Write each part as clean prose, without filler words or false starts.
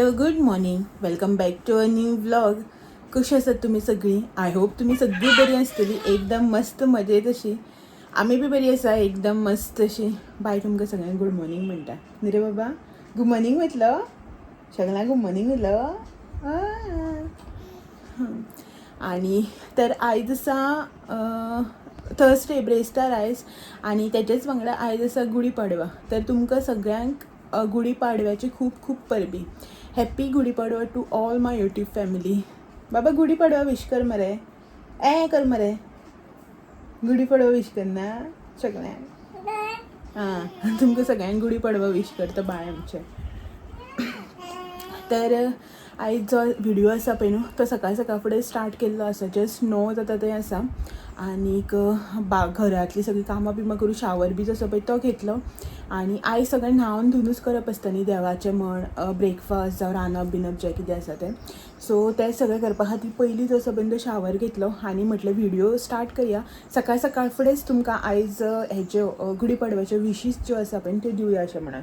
Hello, good morning, welcome back to a new vlog. कशी आसात तुमी सगळीं? I hope तुमी सगळीं बरी आसतली, एकदम मस्त मजेत अशी. आमी बी बरी आसा, एकदम मस्त अशी. बाय, तुमकां सगळ्यांक गूड मॉर्निंग म्हणटा. न्ही रे बाबा, गूड मॉर्निंग म्हटलो? सगळ्यांक गूड मॉर्निंग म्हटलो. आणि तर आयज आसा थर्सडे, ब्रेस्तार आयज, आनी तेजेच वांगडा आयज आसा गुडी पाडवा. तर तुमकां सगळ्यांक गुडी पाडव्याची खूब खूब परबी. Happy Gudi Padwa to all my YouTube family. बाबा, गुडी पाडवा विश कर मरे, ए कर मरे. गुडी पाडवा विश कर ना सगळ्यांक. हां, तुमकां सगळ्यांक गुडी पाडवा विश करता बाय आमचें. तर आयज जो व्हिडिओ आसा पळय न्हू, तो सकाळ सकाळ फुडें स्टार्ट केल्लो आसा. जस्ट 9 जाता थंय आसा. आनीक बा घरांतलीं सगळीं कामां बिमां करून शावर बी जसो पळय तो घेतलो. आनी आयज सगळें न्हांवन धुवनूच करप आसता न्ही, देवाचें म्हण, ब्रेकफास्ट जावं रांदप बिनप जें कितें आसा तें. सो तें सगळें करपा खातीर पयलीं जसो पळय तो शावर घेतलो आनी म्हटलें व्हिडिओ स्टार्ट करया. सकाळ सकाळ फुडेंच तुमकां आयज हेज्यो गुडी पाडव्याच्यो विशीस ज्यो आसा पळय त्यो दिवया अशें म्हणून.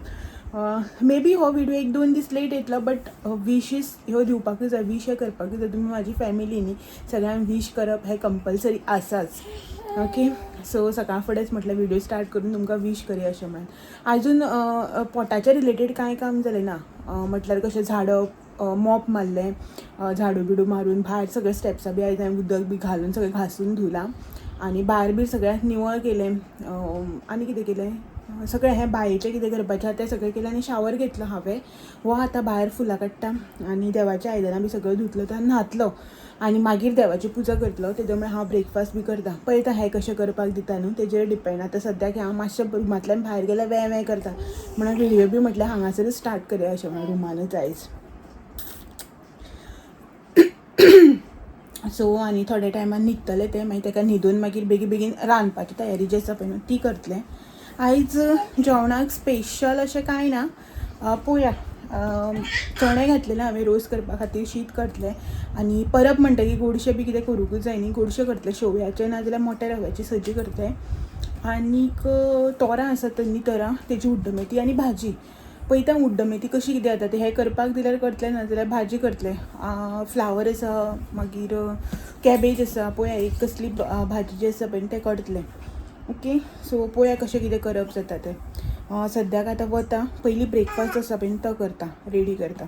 मे बी हो व्हिडिओ 1-2 दीस लेट येतलो, बट विशीस ह्यो दिवपाकूच जाय, वीश हें करपाकूच जाय. तुमी म्हाजी फॅमिली न्ही, सगळ्यांक वीश करप हें कंपल्सरी आसाच. ओके, सो सकाळ फुडेंच म्हटलें व्हिडिओ स्टार्ट करून तुमकां वीश करया अशें म्हणून. आजून पोटाच्या रिलेटेड कांय काम जालें ना. म्हटल्यार कशें झाडप, मॉप मारलें, झाडू बिडू मारून भायर सगळे स्टेप्सां बी आयज हांवें उदक बी घालून सगळें घासून धुलां आनी भायर बी सगळ्यांक निवळ केलें. आनी कितें केलें, सगळें हें बायेचें कितें करपाचें आहा तें सगळें केलें आनी शावर घेतलो हांवें. हो आतां भायर फुलां काडटा आनी देवाच्या आयदनां बी सगळें धुतलो, तो न्हातलो आनी मागीर देवाची पुजा करतलो. तेजे मुळे हांव ब्रेकफास्ट बी करता. पळयता हें कशें करपाक दिता न्हू तेजेर डिपेंड. आतां सद्याक हांव मातशें रुमांतल्यान भायर गेल्यार वें वें करता, म्हणून व्हिडियो बी म्हटल्यार हांगासरूच स्टार्ट करया अशें म्हणून रुमानूच आयज. सो आनी थोड्या टायमान न्हिदतलें तें, मागीर ताका न्हिदून मागीर बेगीन बेगीन रांदपाची तयारी जी आसा पळय न्हू ती करतलें. आयज जेवणाक स्पेशल अशें कांय ना. पळोवया. चणे घातलेले हांवें रोस करपा खातीर, शीत करतलें. आनी परब म्हणटकीर गोडशें बी कितें करूंकूच जाय न्ही, गोडशें करतलें, शेवयाचें ना जाल्यार मोट्या रव्याची सजी करतलें. आनीक तोरां आसात तन्नी तोरां, तेजी उड्डमेथी आनी भाजी. पळयता उड्डमेथी कशी कितें जाता तें, हें करपाक दिल्यार करतलें, ना जाल्यार भाजी करतलें. फ्लावर आसा, मागीर कॅबेज आसा, पळोवया एक कसली भाजी जी आसा पळय तें करतलें. ओके, सो पळोवया कशें कितें करप जाता तें. सद्याक आतां वता, पयलीं ब्रेकफास्ट आसा पळय तो करता, रेडी करता.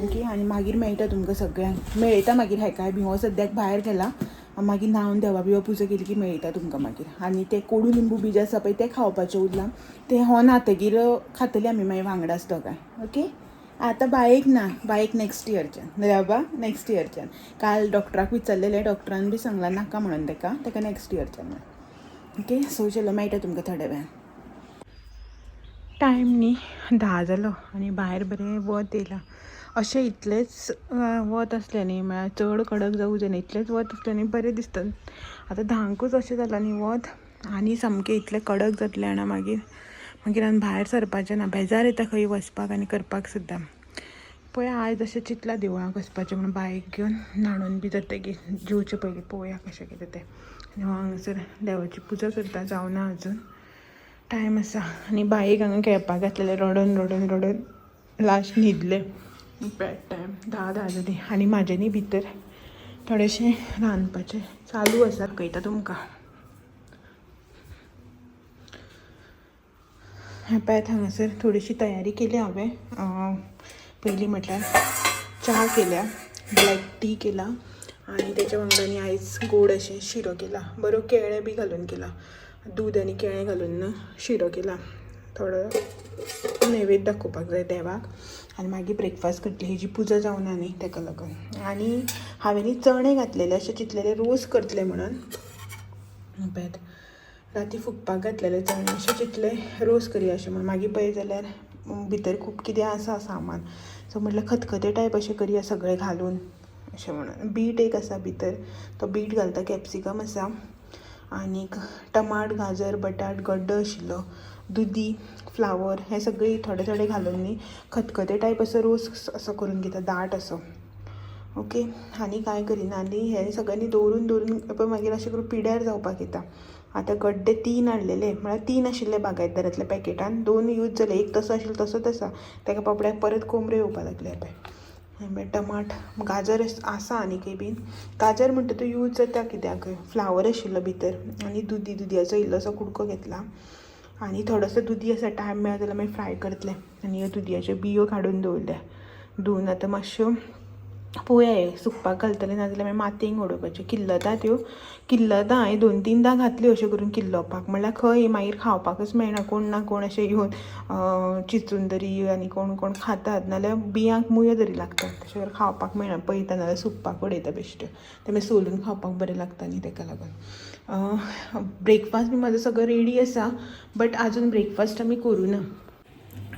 ओके, आनी मागीर मेळटा तुमकां सगळ्यांक, मेळयता मागीर हेकाय बी. हो सद्याक भायर गेला, मागीर न्हांवन देवा बिवा पुजा केली की मेळयता तुमकां मागीर. आनी ते कोडू लिंबू बी जे आसा पळय ते खावपाचें उरलां, तें हो न्हातगीर खातली आमी मागीर वांगडाच दोगांय. ओके, आतां बायक ना, बायक नॅक्स्ट इयरच्यान बाबा, नॅक्स्ट इयरच्यान. काल डॉक्टराक विचारलेलें, डॉक्टरान बी सांगलां नाका म्हणून ताका, ताका नॅक्स्ट इयरच्यान म्हणून. ओके, सो चलो मेळटा तुमकां थोड्या वेळान. टायम न्ही 10 जालो आनी भायर बरें वत येयलां. अशें इतलेंच वत आसलें न्ही, म्हळ्यार चड कडक जावूं जायना, इतलेंच वत आसलें न्ही बरें दिसता. आतां 10ंकूच अशें जालां न्ही वत, आनी सामकें इतलें कडक जातलें जाणा. मागीर मागीर आनी भायर सरपाचें ना, बेजार येता खंय वचपाक आनी करपाक सुद्दां. पळय आयज अशें चिंतलां देवळाक वचपाचें म्हणून, बायक घेवन न्हाणून बी जातकीर जेवचे पयलीं पळोवया कशें कितें तें. आनी हांव हांगासर देवाची पुजा करता, जावना अजून टायम आसा. आनी बायक हांगा खेळपाक घातलेलें, रडून रडून रडून लास्ट न्हिदलें. बॅड टायम 10:10 जाली आनी म्हाजें न्ही भितर थोडेशें रांदपाचें चालू आसा, दाखयता तुमकां. हें पळयात हांगासर थोडीशी तयारी केली हांवें. पयलीं म्हटल्यार च्या केल्या, ब्लॅक टी केला आनी तेच्या वांगडा न्ही आयज गोड अशें शिरो केला, बरो केळें बी घालून केला, दूद आनी केळें घालून शिरो केला. थोडो नैवेद्य दाखोवपाक जाय देवाक आनी मागीर ब्रेकफास्ट करतली. हेजी पुजा जावना न्ही ताका लागून. आनी हांवें न्ही चणे घातलेले, अशें चिंतलेले रोस करतले म्हणून. पळयात राती फुगपाक घातलेले चणे, अशें चिंतलें रोस करया अशें म्हणून. मागीर पळय जाल्यार भितर खूब कितें आसा सामान, सो म्हटलें खतखतें टायप अशें करया सगळें घालून अशें म्हणून. बीट एक आसा भितर, तो बीट घालता, कॅप्सिकम आसा आनीक टमाट, गाजर, बटाट, गड्डो आशिल्लो, दुदी, फ्लावर, हें सगळें थोडें थोडें घालून न्ही खतखतें टायप असो रोस असो करून घेता, दाट असो. ओके, आनी कांय करिना. आनी हें सगळ्यांनी दवरून दवरून पळय मागीर अशें करून पिड्यार जावपाक येता. आतां गड्डे 3 हाडलेले, म्हळ्यार 3 आशिल्ले बागायतदारांतल्या पॅकेटान, 2 यूज जाले, एक तसो आशिल्लो तसोच आसा. ताका बाबड्याक परत कोमऱ्यो येवपाक लागले पळय. मागीर टमाट, गाजर आसा आनीकय बीन. गाजर म्हणटा तो यूज जाता कित्याकय. फ्लावर आशिल्लो भितर आनी दुदी, दुदयाचो इल्लोसो कुडको घेतला आनी थोडोसो दुदी आसा. टायम मेळत जाल्यार मागीर फ्राय करतलें. आनी ह्यो दुदयाच्यो बियो काडून दवरल्या धुवन. आतां मातश्यो पळोवया, हे सुकपाक घालतलें, नाजाल्यार मागीर मातयेंत उडोवपाच्यो. किल्लता त्यो, किल्लता. हांवें दोन तिनदां घातल्यो अश्यो करून किल्लोवपाक. म्हणल्यार खंय मागीर खावपाकच मेळना. कोण ना कोण अशें येवन चिंचून तरी आनी कोण कोण खातात, नाल्यार बियांक मुयो तरी लागतात. तशें करून खावपाक मेळना. पळयता, नाल्यार सुकपाक उडयता बेश्ट्यो. ते मागीर सोलून खावपाक बरें लागता न्ही, तेका लागून. ब्रेकफास्ट बी म्हाजो सगळो रेडी आसा, बट आजून ब्रेकफास्ट आमी करूं ना,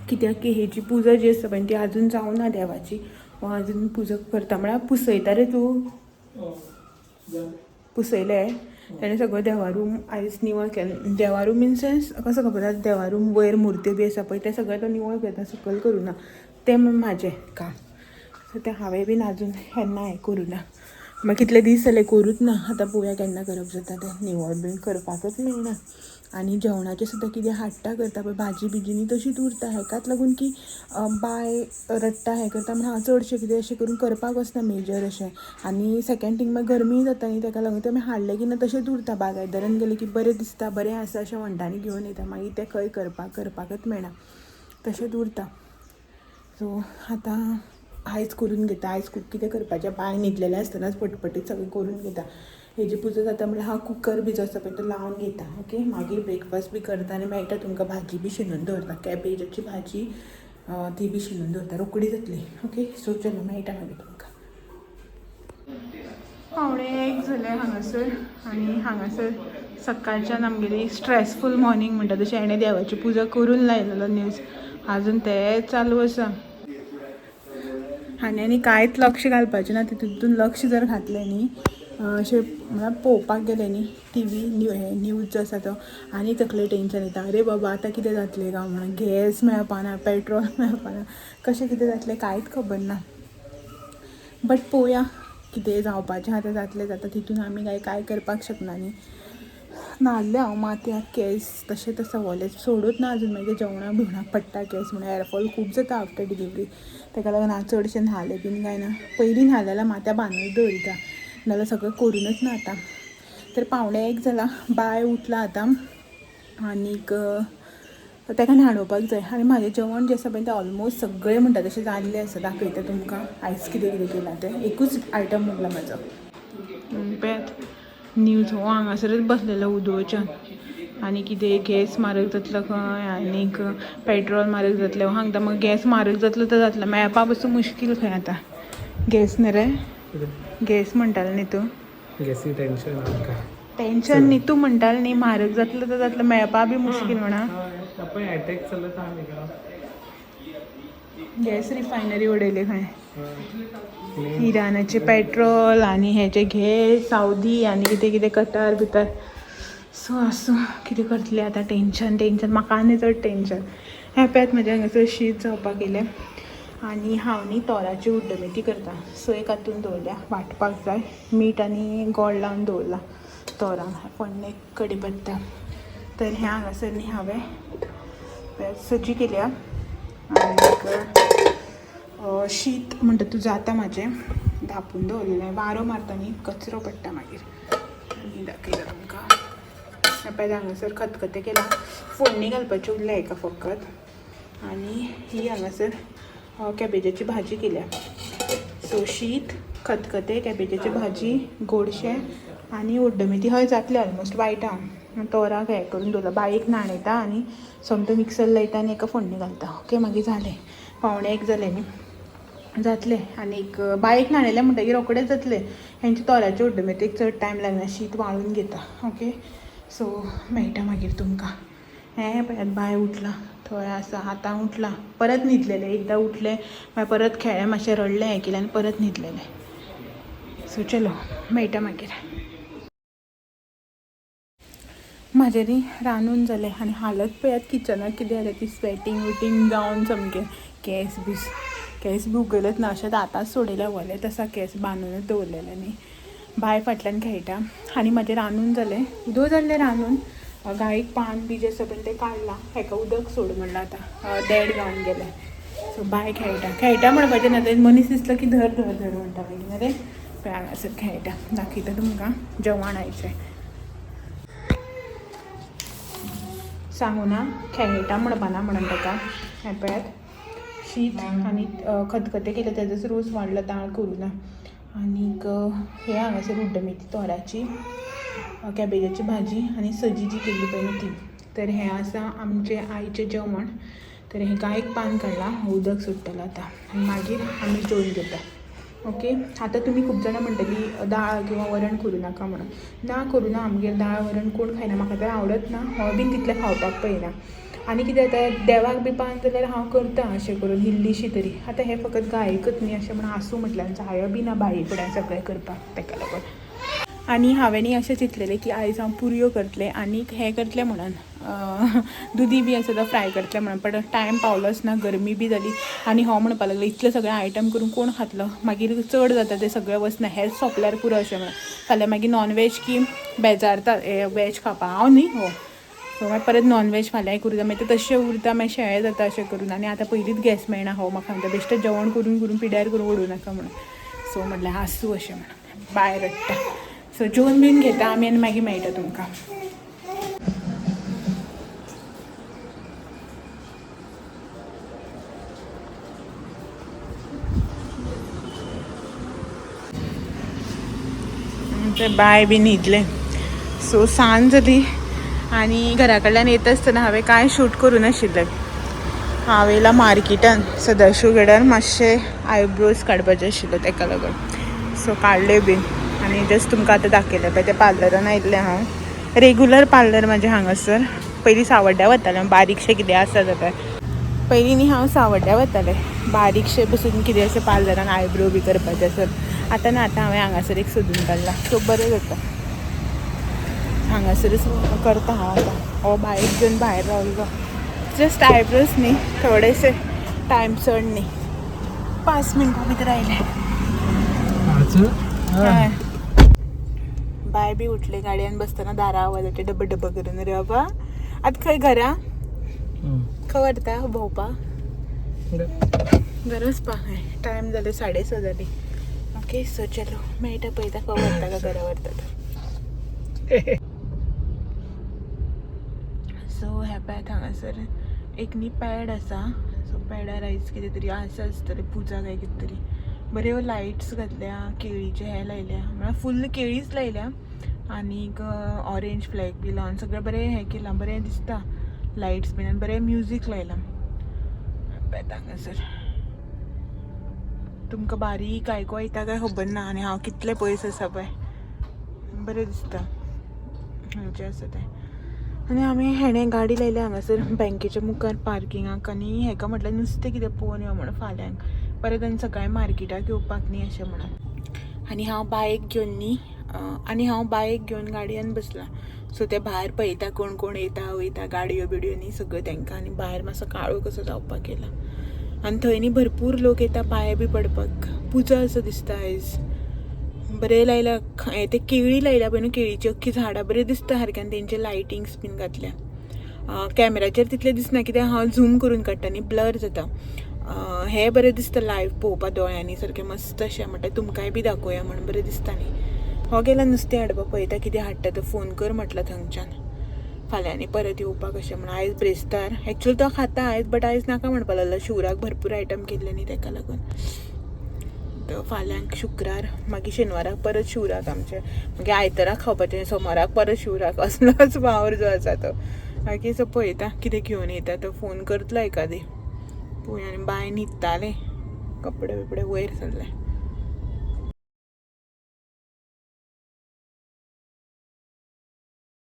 कित्याक की हेजी पुजा जी आसा पळय ती आजून जावना देवाची. अजून पुजा करता म्हळ्यार पुसयता रे तूं? पुसयलें तेणें सगळो देवा रूम आयज निवळ केलें. देवा रूम इन सेन्स कसो खबर आसा, देवा रूम वयर मुर्त्यो बी आसा पळय, तें सगळें तो निवळ करता, सकयल करूं ना. तें म्हाजें काम. सो तें हांवें बीन आजून केन्ना हें करूं ना. मागीर कितले दीस जाले करूच ना. आतां पळोवया केन्ना करप जाता तें. निवळ बीन करपाकच मेळना. आनी जेवणाचें सुद्दां कितें हाडटा करता पळय, भाजी बिजी न्ही तशीच उरता. हेकाच लागून की बाय रडटा, हें करता म्हण हांव चडशें कितें अशें करून करपाक वचना मेजर अशें. आनी सेकेंड थींग, मागीर गरमी जाता न्ही, तेका लागून तें मागीर हाडलें की ना तशेंच उरता. बागायतदारान गेलें की बरें दिसता, बरें आसा अशें म्हणटा आनी घेवन येता. मागीर तें खंय करपाकच मेळना, तशेंच उरता. सो आतां आयज करून घेता. आयज खूब कितें करपाचें. बाय न्हिदलेलें आसतनाच पटपटीत सगळें करून घेता. हेजी पुजा जाता म्हणल्यार हांव कुकर बी जो आसा पळय तो लावन घेता. ओके, मागीर ब्रेकफास्ट बी करता आनी मेळटा तुमकां. भाजी बी शिनून दवरता, कॅबेजाची भाजी ती बी शिनून दवरता, रोखडी जातली. ओके, सो चलो मेळटा मागीर तुमकां. 12:45 जालें हांगासर आनी हांगासर सकाळच्यान आमगेली स्ट्रेसफूल मॉर्निंग म्हणटा तशें. हेणें देवाची पुजा करून लायलेलो न्यूज, अजून तें चालू आसा. आनी आनी कांयच लक्ष घालपाचें ना तितून. लक्ष जर घातलें न्ही अशें म्हळ्यार पळोवपाक गेलें न्ही टी व्ही न्यू हे न्यूज जो आसा तो, आनी तकले टेंशन येता. अरे बाबा, आतां कितें जातलें काय म्हणून. गॅस मेळपाना, पेट्रोल मेळपाना, कशें कितें जातलें कांयच खबर ना. बट पळोवया कितें जावपाचें आहा तें जातलें जाता. तितून आमी काय कांय करपाक शकना न्ही. न्हालें हांव, माथ्याक केंस तशेंच आसा, वोलेच सोडूच ना अजून. मागीर जेवणाक बिवणाक पडटा केंस म्हणून. हेअरफॉल खूब जाता आफ्टर डिलिवरी, ताका लागून हांव चडशें न्हालें बीन काय ना. पयलीं न्हालें जाल्यार माथ्या बांदूनच दवरिता, नाजाल्यार सगळें करूनच ना. आतां तर 12:45 जाला. बाय उठला आतां आनीक ताका न्हाणोवपाक जाय. आनी म्हाजें जेवण जें आसा पळय तें ऑलमोस्ट सगळें म्हणटा तशें जाल्लें आसा. दाखयता तुमकां आयज कितें कितें केलां तें. एकूच आयटम उरला म्हाजो. पळयात न्यूज. हो हांगासरच बसलेलो उदोवच्यान. आनी कितें गॅस म्हारग जातलो खंय आनीक पेट्रोल म्हारग जातलें. हांव सांगता म्हाका, गॅस म्हारग जातलो तर जातलो, मेळपा पसून मुश्कील खंय आतां गॅस न्ही रे? गॅस म्हणटालें न्ही तूं? गॅसी टेन्शन आमकां. टेन्शन न्ही, तूं म्हणटालें न्ही म्हारग जातलो तर जातलो, मेळपा बी मुश्कील म्हणा. हय, पळय अटॅक चलत आहा न्ही. गॅस रिफायनरी उडयली खंय. का. इराणाचे पेट्रोल आनी हेजे गॅस, सावदी आनी कितें कितें, कतार बितार. सो आसूं, कितें करतलें आतां. टेंशन टेंशन, म्हाका आनी चड टेंशन. हें पळयात, म्हजें हांगासर शीत जावपाक येयलें आनी हांव न्ही तोराची उड्डमेथी करता. सो एक हातून दवरल्या, वांटपाक जाय. मीठ आनी गोड लावन दवरला तोरांक. फोडणेक कडीपत्ता. तर हें हांगासर न्ही हांवें सजी केल्या. आनीक शीत म्हणटा तूं जाता म्हाजें. धांपून दवरलेलें, वारो मारता न्ही, कचरो पडटा मागीर. आनी दाखयता तुमकां, हें पळय, हांगासर खतखतें केलां. फोडणी घालपाची उरल्या हेका फकत. आनी ही हांगासर कॅबेजाची भाजी केल्या. सो शीत, खतखतें, कॅबेजाची भाजी, गोडशें आनी उड्डमेथी. हय, जातलें ऑलमोस्ट. वायटा तोराक हें करून दवरलां. बायेक न्हाणयता आनी सोमतो मिक्सर लायता आनी एका फोडणी घालता. ओके, मागीर जालें. 12:45 जालें न्ही, जातलें. आनीक बायेक न्हाणयलें म्हणटगीर रोखडेंच जातलें. हेंचे तोराचे उड्डमेथीक चड टायम लागना. शीत वाळून घेता. ओके, सो मेळटा मागीर तुमकां. हें पळयात, बाय उठलां थंय आसा. आतां उठलां, परत न्हिदलेलें. एकदां उठलें, मागीर परत खेळ्ळें मातशें, रडलें, हें केलें आनी परत न्हिदलेलें. सो चलो, मेळटा मागीर. म्हाजें न्ही रांदून जालें आनी हालत पळयात किचनाक कितें जालें ती. स्वेटींग विटींग जावन सामकें. केंस बीस, केंस बी उगयलेच ना, अशेंच आतांच सोडयले. वोलेच आसा केंस, बांदूनच दवरलेले न्ही. बाय फाटल्यान खेळटा. आनी म्हाजें रांदून जालें, उदक जाल्लें रांदून. गायेक पान बी जें आसा पळय तें काडलां. हेका उदक सोड म्हणलां. आतां देड जावन गेलें. सो बाय खेळटा खेळटा म्हणपाचें ना, तें मनीस दिसलो की धर धर धर म्हणटा मागीर रे. पळय हांगासर खेळटा, दाखयता तुमकां जेवण आयचें. सांगू ना खेळटा म्हणपाना म्हणून ताका. हें पळयात शीत आनी खतखतें केलें, तेजोच रोस वाडलो, दाळ करूं ना. आनीक हें हांगासर उड्डमेथी तोराची कॅबेजाची भाजी आनी सजी जी केल्ली पळय न्हू ती. तर हें आसा आमचें आयचें जेवण. तर हें गायक पान काडलां, उदक सोडटलो आतां आनी मागीर आमी जेवन घेता. ओके, आतां तुमी खूब जाणां म्हणटली दाळ किंवा वरण करूं नाका म्हणून. ना, करूं ना. आमगेर दाळ वरण कोण खायना, म्हाका तर आवडत ना, हांव बीन तितलें खावपाक पळयना. आनी कितें जाता, देवाक बी पान जाल्यार हांव करता अशें करून इल्लीशी तरी. आतां हें फकत गायकच न्ही अशें म्हणून आसूं म्हटल्यार जायो बी ना बाये फुड्यान सगळें करपाक, ताका लागून. आनी हांवेंय अशें चिंतलेलें की आयज हांव पुरयो करतलें आनीक हें करतलें म्हणून, दुदी बी आसा तो फ्राय करतलें म्हणून, बट टायम पावलोच ना, गरमी बी जाली. आनी हो म्हणपाक लागलो इतलें सगळें आयटम करून कोण खातलो, मागीर चड जाता तें सगळें वचना, हेंच सोंपल्यार पुरो अशें म्हणून. फाल्यां मागीर नॉन वेज की बेजारता वेज खावपाक हांव न्ही हो. सो मागीर परत नॉन वेज फाल्यांय करूं जाय, मागीर तें तशें उरता, मागीर शेळें जाता अशें करून. आनी आतां पयलींच गॅस मेळना हो म्हाका म्हणटा बेश्टें जेवण करून करून पिड्यार करून उडोवं नाका म्हणून. सो म्हटलें आसूं अशें म्हणून. बाय रडटा. सो जेवन बीन घेता आमी आनी मागीर मेळटा तुमकां. आमचें बाय बी न्हिदलें. सो सांज जाली आनी घरा कडल्यान येता आसतना हांवें कांय शूट करूं नाशिल्लें. हांव येयलां मार्केटान सदाशिव गडार, मातशे आयब्रोज काडपाचे आशिल्ले तेका लागून. सो काडले बीन आनी जस्ट तुमकां आतां दाखयलें पळय, तें पार्लरान आयिल्लें हांव. रेगुलर पार्लर म्हाजें हांगासर. पयलीं सावड्ड्या वतालें बारीकशें कितें आसा जाल्यार. पयलीं न्ही हांव सावड्ड्या वतालें बारीकशें बसून कितें अशें पार्लरान आयब्रो बी करपाचें आसत. आतां ना, आतां हांवें हांगासर एक सोदून काडला, सो बरें जाता, हांगासरच करता हांव आतां. हो बायक घेवन भायर रावलो, जस्ट आयब्रोज न्ही, थोडेशे टायम चड न्ही, 5 मिनटां भितर आयले. हय, बाय बी उठले गाडयेन बसतना दारा आवाज येता डब्ब डब्ब करून. रे बाबा, आतां खंय घरा खंय व्हरता भोंवपाक? घरा वचपाक. टायम जाले 6:30 जाली. ओके, सो चलो मेळटा, पळयता खंय व्हरता काय घरा व्हरता. सो ह्या पळयात हांगासर एक न्ही पॅड आसा. सो पॅडार आयज कितें तरी आसा आसतलें, पुजा काय कितें तरी. बऱ्यो लायट्स घातल्या, केळीचे हे लायल्या, म्हळ्यार फुल्ल केळीच लायल्या आनीक ऑरेंज फ्लॅग बी लावन सगळें बरें हें केलां, बरें दिसता लायट्स बीन आनी बरें म्युजीक लायलां. पळयात हांगासर तुमकां बारीक आयको येता काय खबर ना आनी हांव कितलें पयस आसा पळय, बरें दिसता खंयचें आसा तें. आनी आमी हेणें गाडी लायल्या हांगासर बँकेच्या मुखार पार्किंगाक आनी हेका म्हटलें नुस्तें कितें पळोवन यो म्हणून फाल्यांक परत आनी सकाळीं मार्केटाक येवपाक न्ही अशें म्हणून. आनी हांव बायक घेवन न्ही, आनी हांव बायक घेवन गाडयेन बसलां. सो ते भायर पळयता कोण कोण येता वयता गाडयो बिडयो न्ही सगळ्यो तेंकां. आनी भायर मातसो काळोख कसो जावपाक येयला आनी थंय न्ही भरपूर लोक येता पांये बी पडपाक. पुजा आसा दिसता आयज, बरें लायल्या ते केळी लायल्या पळय न्हू, केळीची अख्खी झाडां बरीं दिसता सारकें आनी तेंचे लायटिंग्स बीन घातल्या. कॅमेराचेर तितलें दिसना कित्याक हांव झूम करून काडटा न्ही, ब्लर जाता. हें बरें दिसता लायव पळोवपा दोळ्यांनी सारकें मस्त अशें, म्हणटा तुमकांय बी दाखोवया म्हण बरें दिसता न्ही. हो गेला नुस्तें हाडपाक, पळयता कितें हाडटा तो, फोन कर म्हटलां थंयच्यान फाल्यां आनी परत येवपाक अशें म्हण. आयज ब्रेस्तार, एक्चुअली तो खाता आयज, बट आयज नाका म्हणपाक लागला, शिवराक भरपूर आयटम केल्ले न्ही तेका लागून. तो फाल्यांक शुक्रार, मागीर शेनवाराक परत शिवराक आमचें, मागीर आयताराक खावपाचें, सोमाराक परत शिवराक, असलोच वावर जो आसा तो. मागीर सो पळयता कितें घेवन येता तो, फोन करतलो एकादी पळोवया. आनी बाय न्हिदतालें, कपडे बिपडे वयर सरले.